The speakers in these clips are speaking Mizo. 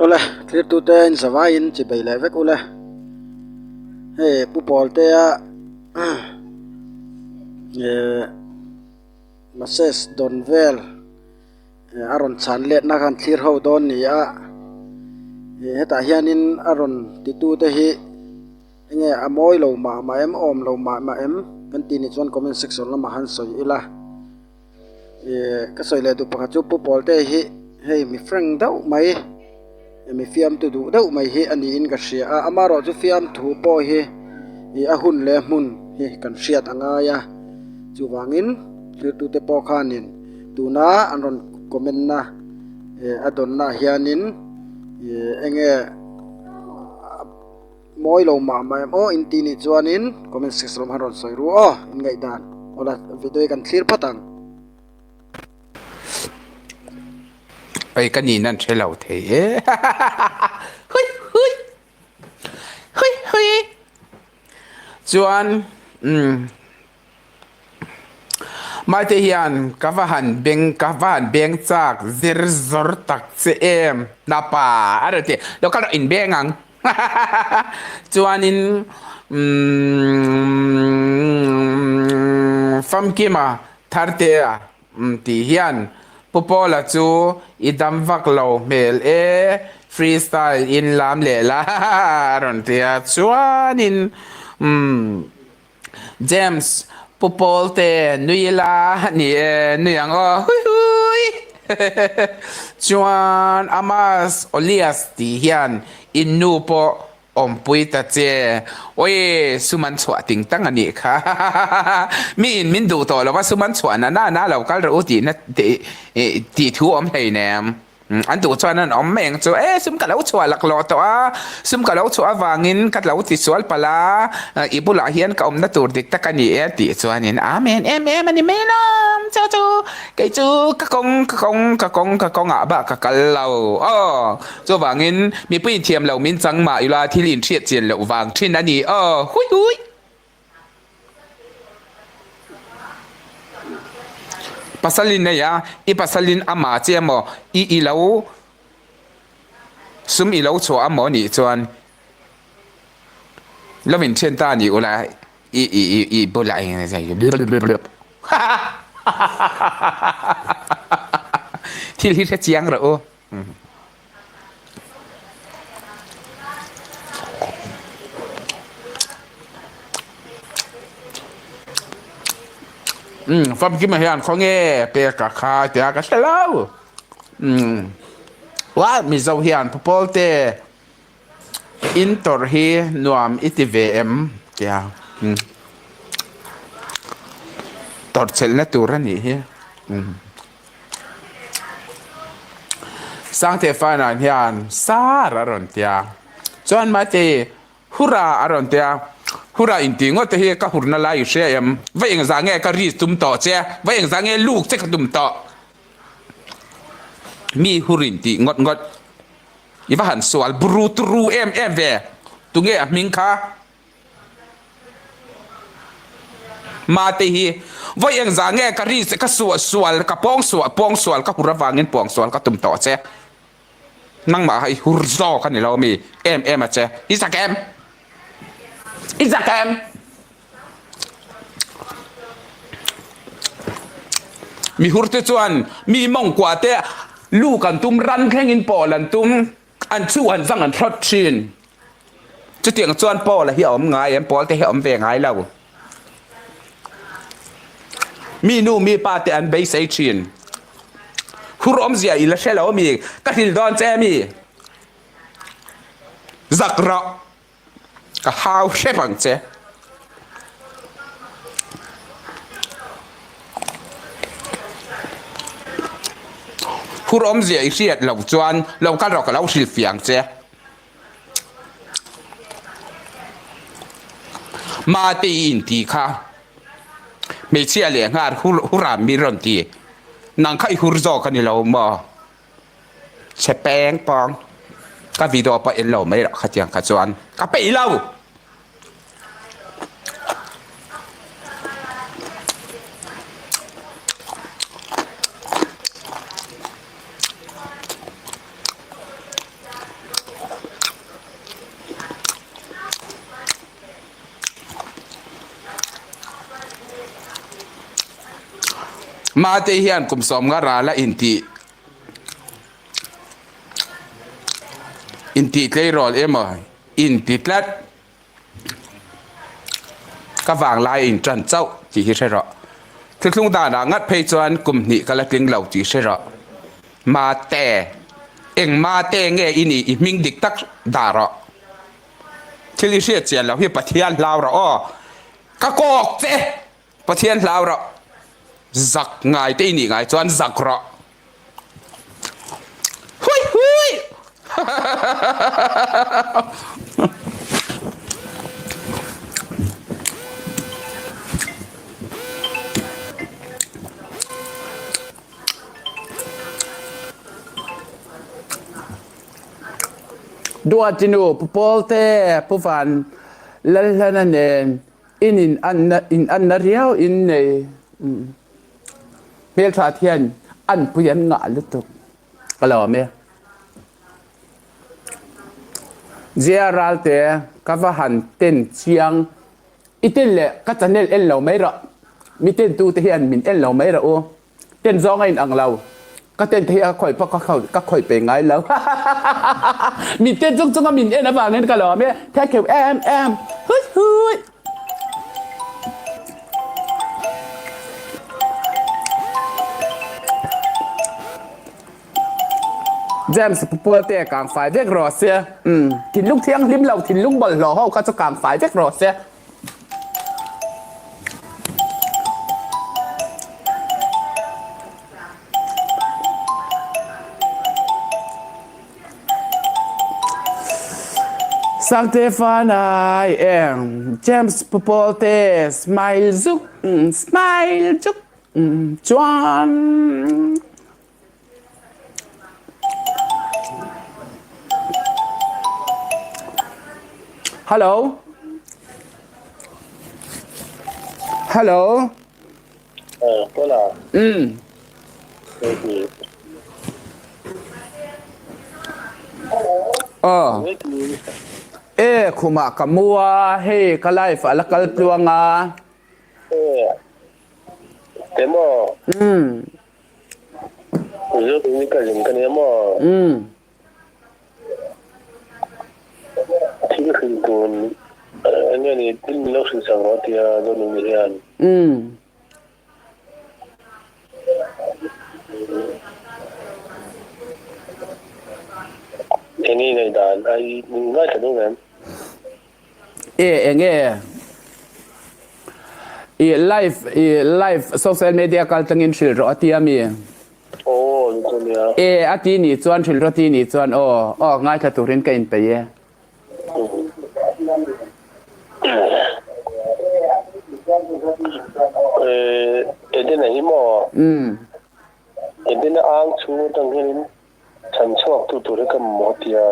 Awle thlirtute in zavaiin chi bei leh vek ule hei pu pawltea ehh message dawn vel a rawn chhan letna khan thlir ho dawn ni a ih hetah hianin a rawn titute hi enge a mawi lo mah mah em awm lo mah mah em kan tih nih chuan comment section lamah han sawi ila. Ihh ka sawi leh duh pakhat chu pu pawlte hi hei mi frank deuh mai mi fiamtu duh deuh mai hi a niin ka hria a amaherawh chu fiamthu pawh hi ih a hun leh hmun hi kan hriat a ngai a chuvangin thirtute pawh khanin tuna an rawn comment na ih a dawnna ah hianin ih eng nge. Mawi lo mah mah em aw in tih nih chuanin comment section lam han rawn sawi ru aw in ngaihdan awla video hi kan thlir phawt ang. Hei ka nin an hre lo thei e hui hui hui hui chuan umm Maite hian ka va han beng ka va han beng chak zir zawr tak che em napa a rawn ti lo kal rawh inbeng ang chuanin umm Famkima Thartea tih hian Pu Pawla chu i dam vak lo hmel e free style in lam leh la a rawn ti a chuanin umm. James, Pu Pawlte, nui ila ni e, nui ang aw, hui hui! Chuan Amas Olias tih hian in nu pawh awmpui ta che. Awi, sum an chhuah ting tang a nih kha. Mi in min duh tawh lo va, sum an chhuah na na na lo kal rawh u tihna tih thu awm hleinem. An duh chuan an awm mai ang chu, E, sum ka lo chhuah laklawh tawh a, sum ka lo chhuah avangin ka lo ti sual palh a, i bulah hian ka awmna tur dik tak a ni e tih chuanin Amen em em a ni mai lawm chu chu kei chu ka kawng ka kawng ka kawng ka kawngah bak ka kal lo aw chuvangin mipui inthiam lo min chang mah ila thil inhriat chian loh vang thin a ni aw hui hui. Pasal in nei a, i pasal in amah che emaw i i lo sum i lo chhuah amaw nih chuan lo in thian ta ni ula i i i i bulah thil hi hre chiang rawh u. Umm famkima hian khawnge peka kha tia ka hre lo umm uah mizo hian pu pawlte in tawrh hi nuam i ti ve em tia umm tawrh chhelhna tur a nih hi umm. Sangte Fana hian sar a rawn ti a, chuan Mate hurah a rawn ti a, hurah intih ngawt te hi ka hurna lai i hria em? Va engzah nge ka ri tum tawh che? Va engzah nge luk che ka tum tawh? Mi hur intih ngawt ngawt i va han sual buru turu em em ve, tunge a hming kha? Mate hi vawi engzah nge ka ri che ka suah sual ka pawng suah pawng sual ka hur avangin pawng sual ka tum tawh che nangmah hi hur zawk a ni lo mi em em a che i zak em i zak em mi hur te chuan mi mawngkua te lu kan tum ran thlengin pawl an tum An chu an zang an hrawt thin. Chutiang chuan Paula hi a awm ngai em? Paul te hi a awm ve ngai lo. Mi nu mi pa te an beisei thin. Hur awmzia i la hre lo mi? Ka hril dawn che mi? Zak rawh. Ka hau hrep ang che. Phur awmzia i hriat loh chuan lo kal rawh ka lo hrilh fiah ang che. Mate i inti kha hmeichhia leh nghal huram mi rawn ti. Nang kha i hur zawk a ni lo maw? Chhe peng pawng ka video pawh en lo mai loh khatiang kha chuan ka peih lo. Mate hian kum 50 rala intih intih tleirawl emaw inti tlat ka vanglai a intan chauh tih hi hre rawh. Thuthlung danah ngat phei chuan kum hnih ka la tling lo tih hre rawh. Mate, eng mate nge i nih i hming dik tak dah rawh. Thil i hriat chian loh hi Pathian hlau rawh aw. Ka kawk che! Pathian hlau rawh. Zak ngai te i nih ngai chuan zak rawh. Hui hui! Duatinu Pu Pawlte, Pu Van Lalhlana nen in in anna in anna riau in nei. Hmeltha thian anpui an ngah lutuk ka lawm e. Zia Ralte ka va han ten chiang i ten leh ka channel en lo mai rawh mi ten tu te hian min en lo mai rawh u. Ten zawng a in ang lo. Ka ten te hi a khawi pawh ka khawi pe ngai lo. Mi ten chung chung a min en avangin ka lawm e. Thank you em em. Hui hui. James Pupualte kang fai vek rawh se. Umm thinlung thianghlim lo thinlung bawlhhlawh ho kha chu kang fai vek rawh se. Sangte fanai eng James Pupualte smile zuk smile zuk chuan. Hello. Hello. Kola. Mm. Oh. E khuma ka mua hei ka life ala kal tluanga. Emaw. Mm. Mizo tui ka zin ka nia maw? Umm. Thil hrilh tur eng nge ni thil min lo hrilh sak rawh a tia Zonuni hian. Umm. Eng nge i ngaihdan? Ai min ngaithla deuh em? E eng nge i live i live social media kal tlangin hrilh rawh a ti a mi? Aw ni chu nia. E a ti nih chuan hrilh rawh ti nih chuan aw aw ngaithla turin ka inpeih e. E Edena hi maw? Umm. Edena ang chhung atang hianin Chhan chhuak tu tur hi ka mamawh a ti a.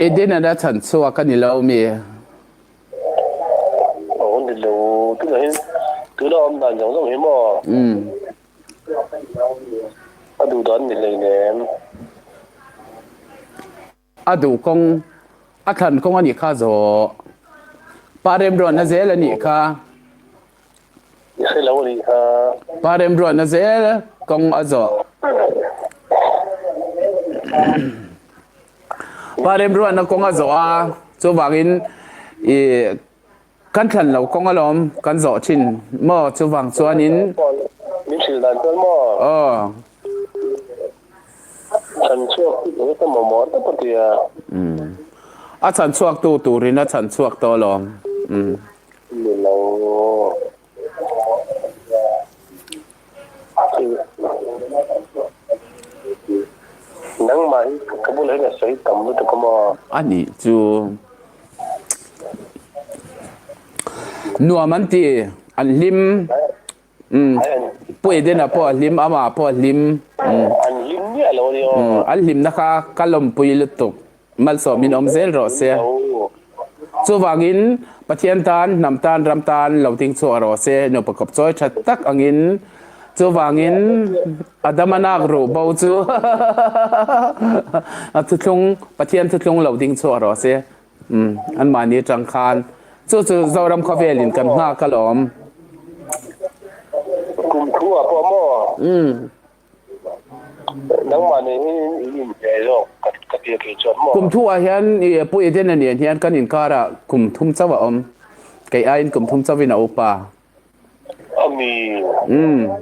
Eden-a chhan chhuak a ni lo mi? Aw ni lo, tunah hian tuna awm dan zawng zawng hi maw? Umm. A duh dan ni hleinem. A duh kawng, a thlan kawng a nih kha zawh. Pa remruatna zel a nih kha. I hre lo a nih kha. Pa remruatna zel kawng a zawh. Pa remruatna kawng a zawh a, chuvangin i Kan thlan lo kawng alawm kan zawh thin maw chuvang chuanin. Min hrilh dan chuan maw? Aw. Chhan chhuak tu tur ka mamawh tawp a tia. Umm. A chhan chhuak tu turin a chhan chhuak tawh alawm. Umm. Ni lo. Nangmah hi ka bulah hian a sawi tam lutuk a maw? A nih chu nuam an ti, an hlim. Umm Pu Edena pawh a hlim, amah pawh a hlim. An hlim miah lo a ni aw. An hlimna kha ka lawmpui lutuk. Malsawmin awm zel rawh se. Chuvangin, Pathian tan, hnam tan, ram tan lo ding chhuak rawh se, nupa kawp chawi tha tak angin. Chuvangin, Adama nak ruh bo chu a thuthlung, Pathian thuthlung lo ding chhuak rawh se. Anmahni atang khan. Chu chu Zoram khawvelin kan nghak alawm. Kum thu ah pawh maw? Umm. Nangmah nen hian in inhmeh zawk ka ti a kei chuan maw? Kum thu ah hian i Pu Edena nen hian kan inkarah kum thum chauh a awm. Kei aiin kum thum chauhin a upa. Ami. Umm.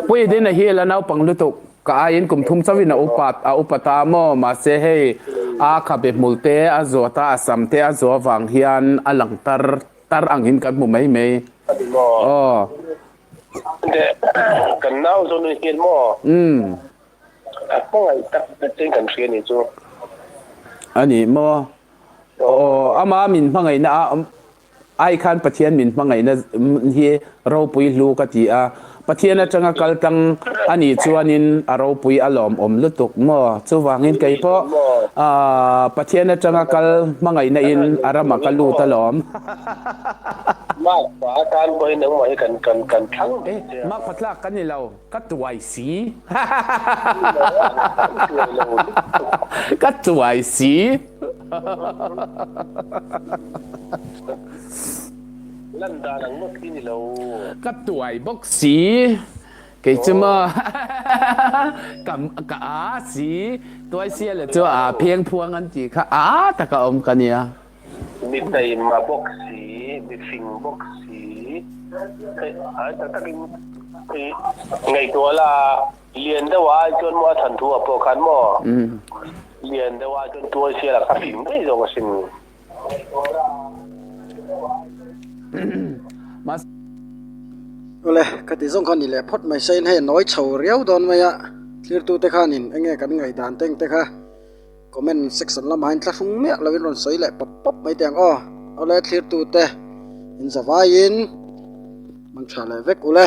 Pu Edena hi la naupang lutuk ka aiin kum thum chauhin a upa a upa ta maw? Mahse hei a khabe hmul te a zawt a, a sam te a zawh avang hian a lang tar tar angin kan hmu mai mai. Ani maw? Aw. Kan nau zawn hi hian maw? Umm. A hmangaih tak zet in kan hria ni chu. A ni maw? Aw, ama min hmangaihna a ai khan Pathian min hmangaihna hi ropui hlu ka ti a. Pathian atanga kal tlang a nih chuanin a ropui a lawmawm lutuk maw? Chuvangin kei pawh Pathian atanga kal hmangaihna in a ramah ka lut alawm. Makpa atan pawhin engmah hi kan kan kan thlang Eh, makpa tlak ka ni lo, ka tuai si. Ka tuai si. Lan dan ang ngawt hi ni lo. Ka tuai bawk si. Kei chu maw ka ka a si. Tuai sia le chu a pheng phuang an tih kha a taka awm ka nia. Mi taima bawk si, mi fing bawk si, ai tak takin ngaihtuah la, lian deuh ai chuan maw a chhan thu ah pawh khan maw lian deuh ai chuan tuai sial ah kha fing daih zawk asin. Awle, ka ti zawng kha ni leh phawt mai se in hei a nawi chho riau dawn mai a, thlirtute khanin enge kan ngaihdan teng te kha. Comment section lamah hian thlahrung miah loin rawn sawi leh pawp pawp mai teh ang aw. Awle thlirtute in zavaiin hmang tha leh vek ule.